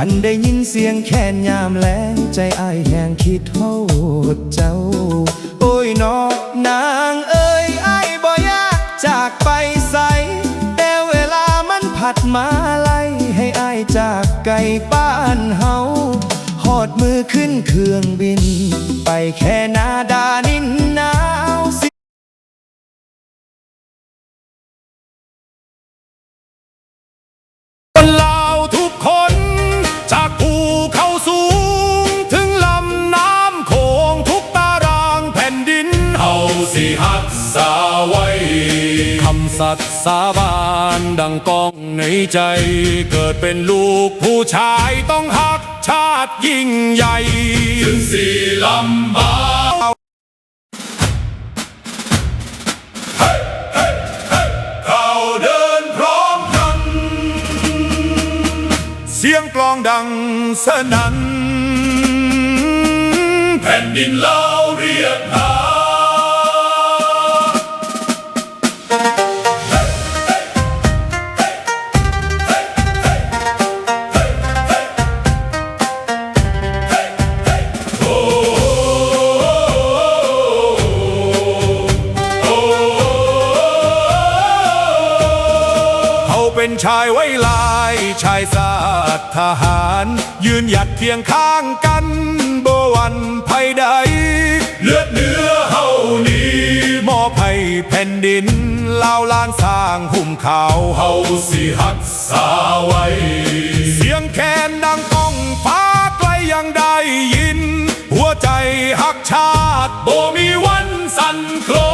ອັນໄດ້ຍິນສຽງແຄນຍາມແລງ ໃຈອ້າຍແຮງຄິດຮອດເຈົ້າ. ໂອ້ຍເນາະນາງເອີຍ ອ້າຍບໍ່ຢາກຈາກໄປໃສ ແຕ່ເວລາມັນພັດມາໄລ່ ໃຫ້ອ້າຍຈາກໄກປານເຮົາ. ຮອດມື້ຂຶ້ນເຄື່ອງບິນ ໄປແຄ່ນາດານິນໜາວ. ຄົນລາວທຸກຄົນ ຈາກພູເຂົາສູງ ເຖິງລຳນ້ຳໂຂງ ທຸກຕາລາງແຜ່ນດິນ ເຮົາຊິຮັກສາໄວ້ ຄຳສັດສາບານ ດັ່ງກ້ອງໃນໃຈ ເກີດເປັນລູກຜູ້ຊາຍ ຕ້ອງຮັກຊາດຍິ່ງໃຫຍ່ ເຖິງຊິລຳບາກ ເຮົາເດີນພ້ອມກັນ ສຽງກລອງດັງສະໜັ່ນ ແຜ່ນດິນລາວຮຽກຫາ. ເຮົາເປັນຊາຍໄວລາຍ ຊາຍຊາດທະຫານ ຢືນຢັດຄຽງຂ້າງກັນ ບໍ່ຫວັ່ນໄພໃດ ເລືອດເນື້ອເຮົານີ້ ມອບໃຫ້ແຜ່ນດິນລາວ ລ້ານຊ້າງຫຸ້ມຂາວ ເຮົາຊິຮັກສາໄວ້ ສຽງແຄນດັງກ້ອງຟ້າໄກ ຍັງໄດ້ຍິນ ຫົວໃຈຮັກຊາດ ບໍ່ມີວັນສັ່ນຄລອ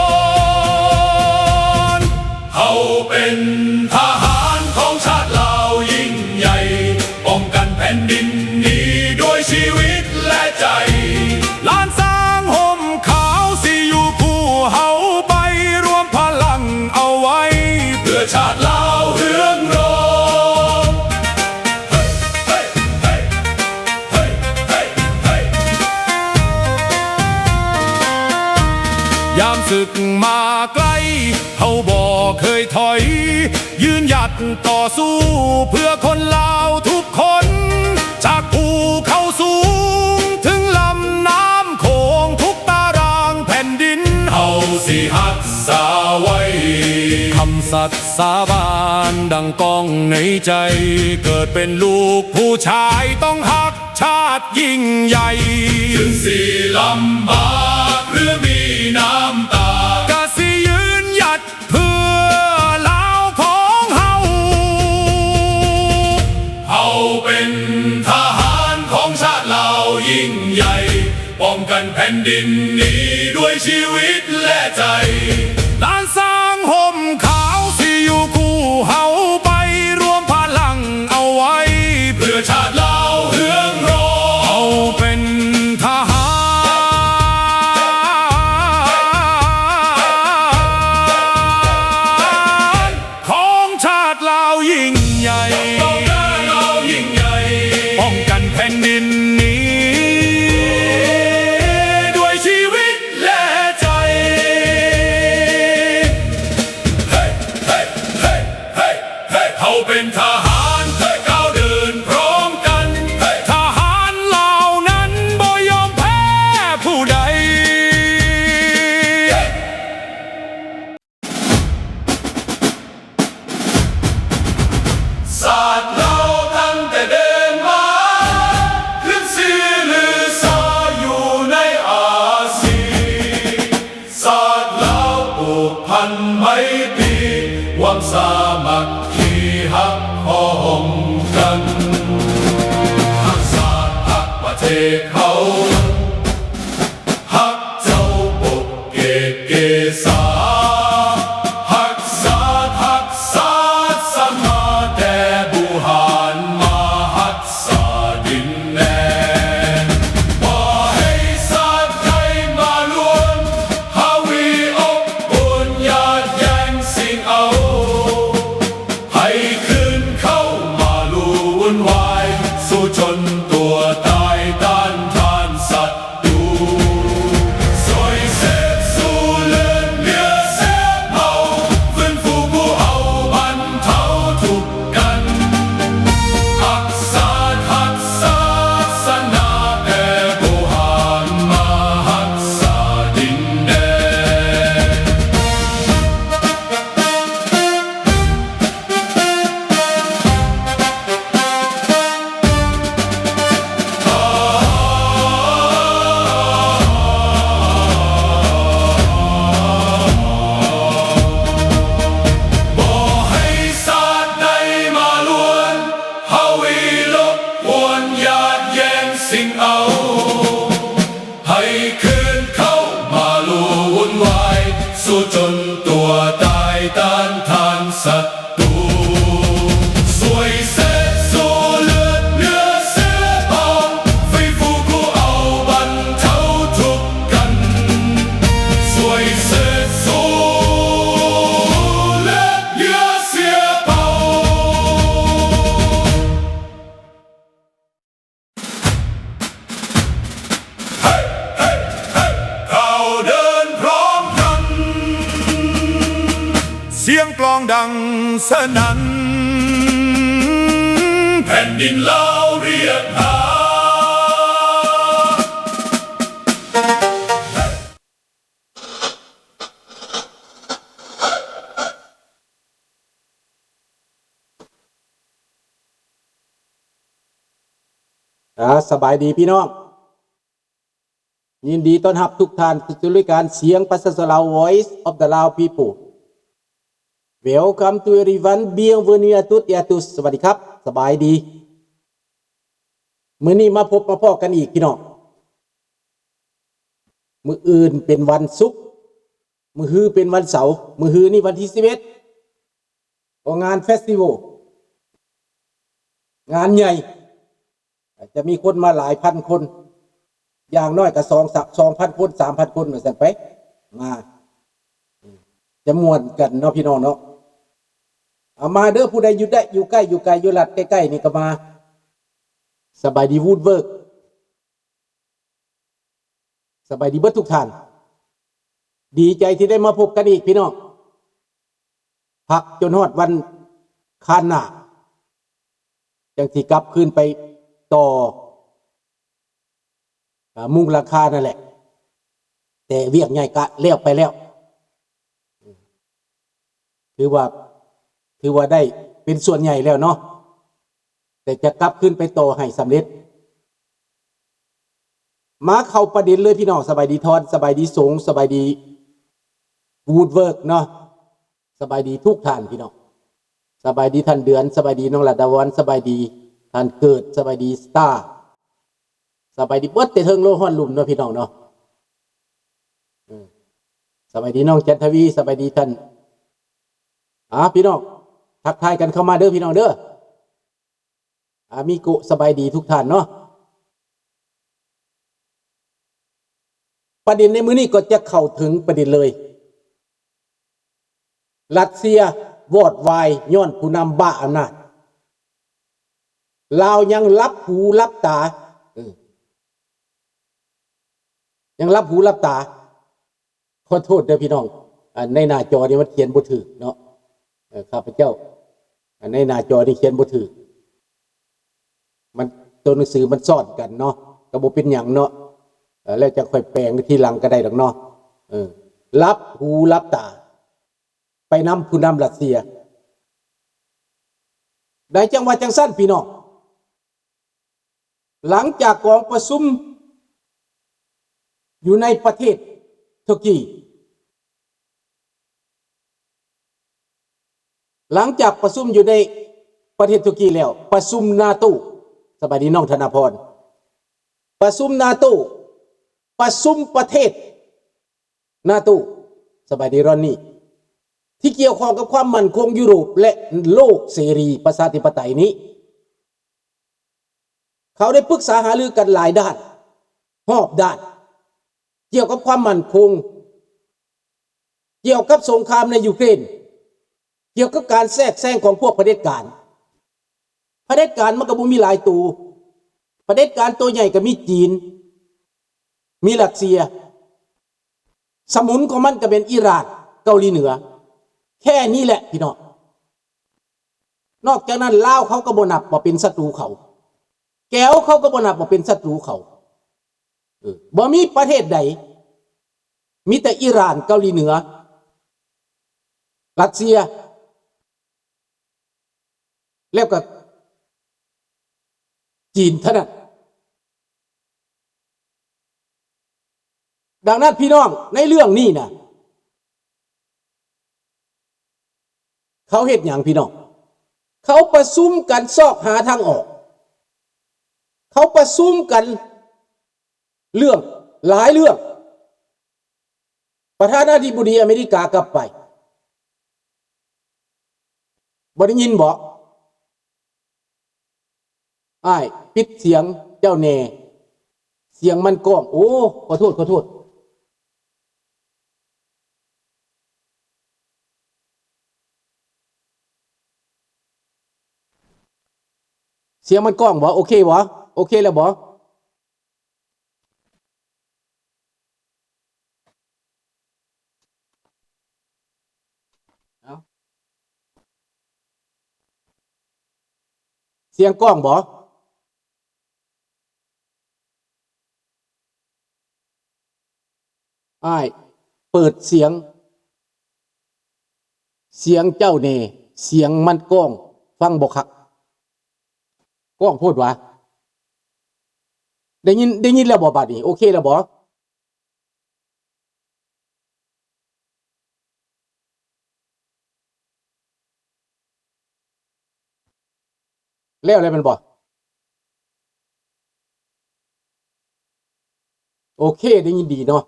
ນ. ເຮົາເປັນທະຫານຂອງຊາດລາວຍິ່ງໃຫຍ່ ປ້ອງກັນແຜ່ນດິນນີ້ດ້ວຍຊີວິດ ແລະໃຈ ລ້ານຊ້າງຫົ່ມຂາວຊິຢູ່ຄູ່ເຮົາໄປ ລວມພະລັງເອົາໄວ້ເພື່ອຊາດລາວເຮືອງໂລມ. ຍາມສຶກມາໃກ້ ເຮົາບໍ່ເຄີຍຖອຍ ຢືນຢັດຕໍ່ສູ້ເພື່ອຄົນລາວທຸກຄົນ ຈາກພູເຂົາສູງເຖິງລຳນ້ຳໂຂງ ທຸກຕາລາງແຜ່ນດິນ ເຮົາຊິຮັກສາໄວ້ ຄຳສັດສາບານ ດັ່ງກ້ອງໃນໃຈ ເກີດເປັນລູກຜູ້ຊາຍ ຕ້ອງຮັກຊາດຍິ່ງໃຫຍ່ ເຖິງຊິລຳບາກ ຫຼື ມີນ້ຳຕາ ກະຊິຢືນຢັດ ເພື່ອລາວຂອງເຮົາ ເຮົາເປັນທະຫານຂອງຊາດລາວຍິ່ງໃຫຍ່ ປ້ອງກັນແຜ່ນດິນນີ້ດ້ວຍຊີວິດ ແລະໃຈ ລ້ານຊ້າງຫົ່ມຂາວຊິຢູ່ຄູ່ເຮົາໄປ ລວມພະລັງເອົາໄວ້ ເພື່ອຊາດລາວເຮືອງໂລມ ເຮົາເປັນທະຫານ ຂອງຊາດລາວຍິ່ງໃຫຍ່ ປ້ອງກັນແຜ່ນດິນນີ້ດ້ວຍຊີວິດ ແລະໃຈ ເຮົາເປັນທະຫານ ກ້າວເດີນພ້ອມກັນ ທະຫານລາວນັ້ນບໍ່ຍອມແພ້ຜູ້ໃດ. ຊາດລາວຕັ້ງແຕ່ເດີມມາ ຂຶ້ນຊື່ລືຊາຢູ່ໃນອາຊີ ຊາດລາວຜູກພັນໄມຕີ ຄວາມສາມັກຄີຮັກພ້ອມກັນ ຮັກຊາດຮັກປະເທດເຮົາ ຮັກເຈົ້າປົກເກກເກສາ ຮັກຊາດຮັກຊາດ ສັນມາແຕ່ບູຮານ ມາຮັກສາດິນແດນ ບໍ່ໃຫ້ຊາດໃດມາລວມ ຫາວີອົບອຸ່ນ ຢາດແຍ່ງຊິງເອົາ ໃຫ້ຄືນເຂົ້າມາລຸວຸ່ນວາຍ ສູ້ຈົນຕົວຕາຍ ຕ້ານທານ ເອົາ ໃຫ້ຄືນເຂົ້າມາລຸ້ນວາຍ ສູ້ຈົນຕົວຕາຍຕ້ານທານສັດຕູ ຊ່ວຍເສດຊູເລືອດເຫຍື້ອເສືອເປົ່າ ໄຟຟູຜູ້ເອົາບັນເທົາທຸກກັນ ຊ່ວຍເສດຊູເລືອດເຫຍື້ອເສືອເປົ່າ. ເຮົາເດີນພ້ອມກັນ ສຽງກລອງດັງສະໜັ່ນ ແຜ່ນດິນລາວຮຽກຫາ. ອ່າ ສະບາຍດີພີ່ນ້ອງ ຍິນດີຕ້ອນຮັບທຸກທ່ານສູ່ລາຍການສຽງປະຊາຊົນລາວ Voice of the Lao People. Welcome to everyone. Bienvenue à toutes et à tous. ສະຫວັດດີຄັບ ສະບາຍດີ. ມື້ນີ້ມາພົບມາພໍ້ກັນອີກພີ່ນ້ອງ. ມື້ອື່ນເປັນວັນສຸກ ມື້ຮືເປັນວັນເສົາ ມື້ຮືນີ້ວັນທີສິບເອັດ ກໍງານເຟສຕິວອລ ງານໃຫຍ່ ຈະມີຄົນມາຫຼາຍພັນຄົນ ຢ່າງໜ້ອຍກໍສອງ ສາມ ສອງພັນຄົນ ສາມພັນຄົນ ວ່າຊັ້ນໄປ ມາ ຈະມ່ວນກັນເນາະພີ່ນ້ອງເນາະ. ເອົາ ມາເດີ ຜູ້ໃດຢູ່ໃກ້ ຢູ່ໃກ້ ຢູ່ໄກ ຢູ່ລັດໃກ້ໆ ນີ້ກໍມາ. ສະບາຍດີ Woodwork. ສະບາຍດີເບິດທຸກທ່ານ ດີໃຈທີ່ໄດ້ມາພົບກັນອີກພີ່ນ້ອງ. ພັກຈົນຮອດວັນຄານໜ້າ ຈັ່ງຊິກັບຄືນໄປຕໍ່ ອາ ມຸງຫຼັງຄານັ້ນແຫຼະ ແຕ່ວຽກໃຫຍ່ກະແລ້ວໄປແລ້ວ. ຖືວ່າ ຖືວ່າໄດ້ເປັນສ່ວນໃຫຍ່ແລ້ວເນາະ ແຕ່ຈະກັບຄືນໄປຕໍ່ໃຫ້ສຳເລັດ. ມາເຂົ້າປະເດັນເລີຍພີ່ນ້ອງ. ສະບາຍດີທອນ ສະບາຍດີສົງ ສະບາຍດີ Woodwork ເນາະ ສະບາຍດີທຸກທ່ານພີ່ນ້ອງ. ສະບາຍດີທ່ານເດືອນ ສະບາຍດີນ້ອງລັດດາວອນ ສະບາຍດີທ່ານເກີດ ສະບາຍດີສະຕາ ສະບາຍດີເບິດແຕ່ເທິງໂລຮອດລຸ່ມເນາະພີ່ນ້ອງເນາະ. ເອີ ສະບາຍດີນ້ອງຈັນທະວີ ສະບາຍດີທ່ານ ອ່າ ພີ່ນ້ອງ ທັກທາຍກັນເຂົ້າມາເດີພີ່ນ້ອງເດີ. ອາມິໂກະ ສະບາຍດີທຸກທ່ານເນາະ. ປະເດັນໃນມື້ນີ້ກໍຈະເຂົ້າເຖິງປະເດັນເລີຍ. ຣັດເຊຍວອດວາຍຍ້ອນຜູ້ນຳບ້າອຳນາດ. ລາວຍັງຫຼັບຫູຫຼັບຕາ ເອີ ຍັງຫຼັບຫູຫຼັບຕາ. ຂໍໂທດເດີພີ່ນ້ອງ ອັນໃນໜ້າຈໍນີ້ມັນຂຽນບໍ່ຖືກເນາະ. ເອີ ຂ້າພະເຈົ້າ ອັນໃນໜ້າຈໍນີ້ຂຽນບໍ່ຖືກ ມັນ ຕົວໜັງສືມັນຊ້ອນກັນເນາະ ກໍບໍ່ເປັນຫຍັງເນາະ. ເອີ ແລ້ວຈະຄ່ອຍແປງທີຫຼັງກໍໄດ້ດອກເນາະ. ເອີ ຫຼັບຫູຫຼັບຕາ ໄປນຳຜູ້ນຳຣັດເຊຍ. ໄດ້ຈັ່ງວ່າຈັ່ງຊັ້ນພີ່ນ້ອງ. ຫຼັງຈາກກອງປະຊຸມຢູ່ໃນປະເທດຕຸລະກີ, ຫຼັງຈາກປະຊຸມຢູ່ໃນປະເທດຕຸລະກີແລ້ວ, ປະຊຸມນາໂຕ, ສະບາຍດີນ້ອງທະນາພອນ, ປະຊຸມນາໂຕ, ປະຊຸມປະເທດນາໂຕ, ສະບາຍດີຣອນນີ, ທີ່ກ່ຽວຂ້ອງກັບຄວາມໝັ້ນຄົງຢູໂຣບ ແລະ ໂລກເສລີປະຊາທິປະໄຕນີ້. ເຂົາໄດ້ປຶກສາຫາລືກັນຫຼາຍດ້ານ, ຮອບດ້ານ, ກ່ຽວກັບຄວາມໝັ້ນຄົງ, ກ່ຽວກັບສົງຄາມໃນຢູເຄຣນ, ກ່ຽວກັບການແຊກແຊງຂອງພວກຜະເດັດການ. ຜະເດັດການມັນກໍບໍ່ມີຫຼາຍໂຕ. ຜະເດັດການໂຕໃຫຍ່ກໍມີຈີນ, ມີຣັດເຊຍ, ສະໝຸນຂອງມັນກໍແມ່ນອີຣານ, ເກົາຫຼີເໜືອ. ແຄ່ນີ້ແຫຼະພີ່ນ້ອງ. ນອກຈາກນັ້ນ ລາວເຂົາກໍບໍ່ນັບວ່າເປັນສັດຕູເຂົາ, ແກວເຂົາກໍບໍ່ນັບວ່າເປັນສັດຕູເຂົາ. ເອີ ບໍ່ມີປະເທດໃດ, ມີແຕ່ອີຣານ, ເກົາຫຼີເໜືອ, ຣັດເຊຍ, ແລ້ວກໍຈີນເທົ່ານັ້ນ. ດັ່ງນັ້ນພີ່ນ້ອງ, ໃນເລື່ອງນີ້ນະ ເຂົາເຮັດຫຍັງພີ່ນ້ອງ? ເຂົາປະຊຸມກັນຊອກຫາທາງອອກ. ເຂົາປະຊຸມກັນ ເລື່ອງ ຫຼາຍເລື່ອງ. ປະທານາທິບໍດີອາເມລິກາກັບໄປ. ບໍ່ໄດ້ຍິນບໍ? ອ້າຍ ປິດສຽງເຈົ້າແດ່. ສຽງມັນກ້ອງ. ໂອ້ ຂໍໂທດ ຂໍໂທດ. ສຽງມັນກ້ອງບໍ? ໂອເຄບໍ? ໂອເຄແລ້ວບໍ? ເອົາ ສຽງກ້ອງບໍ? ອ້າຍ ເປີດສຽງ ສຽງເຈົ້າແດ່. ສຽງມັນກ້ອງ ຟັງບໍ່ຄັກ. ກ້ອງໂພດຫວາ? ໄດ້ຍິນ ໄດ້ຍິນແລ້ວບໍບາດນີ້? ໂອເຄແລ້ວບໍ? ແລ້ວແລ້ວແມ່ນບໍ່? ໂອເຄ ໄດ້ຍິນດີເນາະ.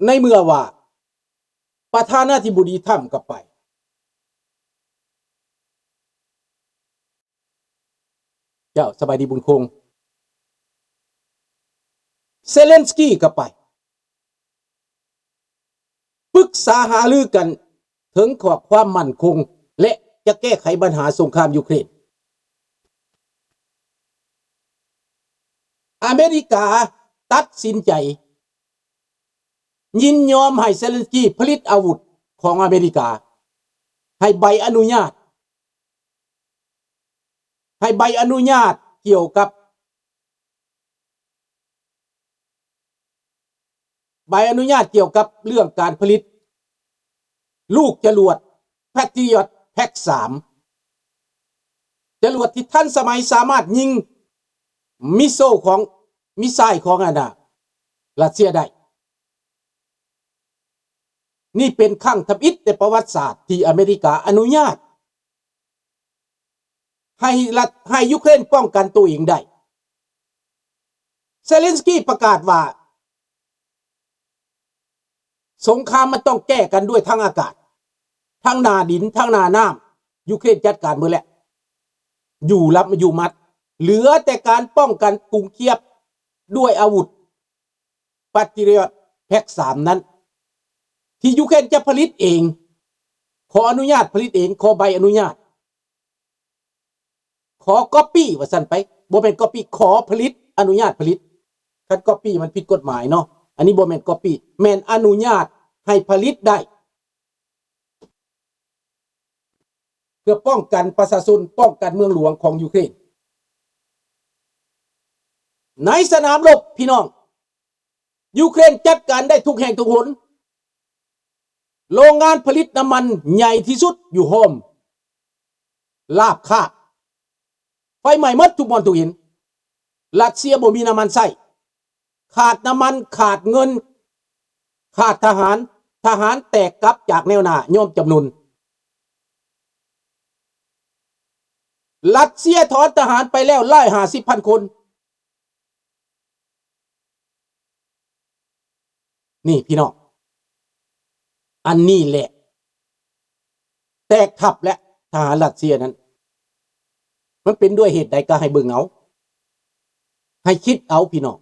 ໃນເມື່ອວ່າປະທານາທິບໍດີທຣຳກໍໄປ, ເຈົ້າ ສະບາຍດີບຸນຄົງ, ເຊເລັນສກີກໍໄປ. ປຶກສາຫາລືກັນເຖິງຂອບຄວາມໝັ້ນຄົງ ແລະ ຈະແກ້ໄຂບັນຫາສົງຄາມຢູເຄຣນ. ອາເມລິກາຕັດສິນໃຈຍິນຍອມໃຫ້ເຊເລັນສກີຜະລິດອາວຸດຂອງອາເມລິກາ, ໃຫ້ໃບອະນຸຍາດ, ໃຫ້ໃບອະນຸຍາດກ່ຽວກັບ ໃບອະນຸຍາດກ່ຽວກັບເລື່ອງການຜະລິດລູກຈະຫຼວດ Patriot ແພັດສາມ ຈະຫຼວດທີ່ທັນສະໄໝ ສາມາດຍິງມິສເຊວຂອງ ມິສໄຊຂອງອັນນ່າ ຣັດເຊຍໄດ້. ນີ້ເປັນຄັ້ງທຳອິດໃນປະຫວັດສາດທີ່ອາເມລິກາອະນຸຍາດ ໃຫ້ລັດ ໃຫ້ຢູເຄຣນປ້ອງກັນໂຕເອງໄດ້. ເຊເລັນສກີປະກາດວ່າ ສົງຄາມມັນຕ້ອງແກ້ກັນດ້ວຍທາງອາກາດ, ທາງໜ້າດິນ, ທາງໜ້ານ້ຳ, ຢູເຄຣນຈັດການໝົດແລ້ວ, ຢູ່ລັບຢູ່ໝັດ, ເຫຼືອແຕ່ການປ້ອງກັນກຸງຄຽບດ້ວຍອາວຸດ Patriot ແພັດສາມ ນັ້ນ ທີ່ຢູເຄຣນຈະຜະລິດເອງ, ຂໍອະນຸຍາດຜະລິດເອງ, ຂໍໃບອະນຸຍາດ, ຂໍ copy ວ່າຊັ້ນໄປ, ບໍ່ແມ່ນ copy ຂໍຜະລິດ, ອະນຸຍາດຜະລິດ. ຄັນ copy ມັນຜິດກົດໝາຍເນາະ, ອັນນີ້ບໍ່ແມ່ນ copy ແມ່ນອະນຸຍາດໃຫ້ຜະລິດໄດ້. ເພື່ອປ້ອງກັນປະຊາຊົນ, ປ້ອງກັນເມືອງຫຼວງຂອງຢູເຄຣນ. ໃນສະໜາມລົບ, ພີ່ນ້ອງ, ຢູເຄຣນຈັດການໄດ້ທຸກແຫ່ງທຸກຫົນ. ໂລງງານຜະລິດນ້ຳມັນໃຫຍ່ທີ່ສຸດຢູ່ໂຮມ ລາບຄາບ. ໄຟໄໝ້ໝົດທຸກບ່ອນທຸກຫີນ. ຣັດເຊຍບໍ່ມີນ້ຳມັນໃຊ້. ຂາດນ້ຳມັນ, ຂາດເງິນ, ຂາດທະຫານ, ທະຫານແຕກກັບຈາກແນວໜ້າຍ້ອນຈຳນົນ. ຣັດເຊຍຖອນທະຫານໄປແລ້ວຮ້ອຍຫ້າສິບພັນຄົນ. ນີ້ພີ່ນ້ອງ, ອັນນີ້ແຫຼະ ແຕກທັບແຫຼະ ທະຫານຣັດເຊຍນັ້ນ. ມັນເປັນດ້ວຍເຫດໃດກໍໃຫ້ເບິ່ງເອົາ, ໃຫ້ຄິດເອົາພີ່ນ້ອງ.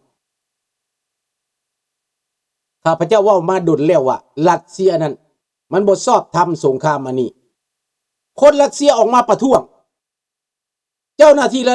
ຂ້າພະເຈົ້າເວົ້າມາດົນແລ້ວວ່າ ຣັດເຊຍນັ້ນມັນບໍ່ຊອບທຳສົງຄາມອັນນີ້. ຄົນຣັດເຊຍອອກມາປະທ້ວງ, ເຈົ້າໜ້າທີ່ລະ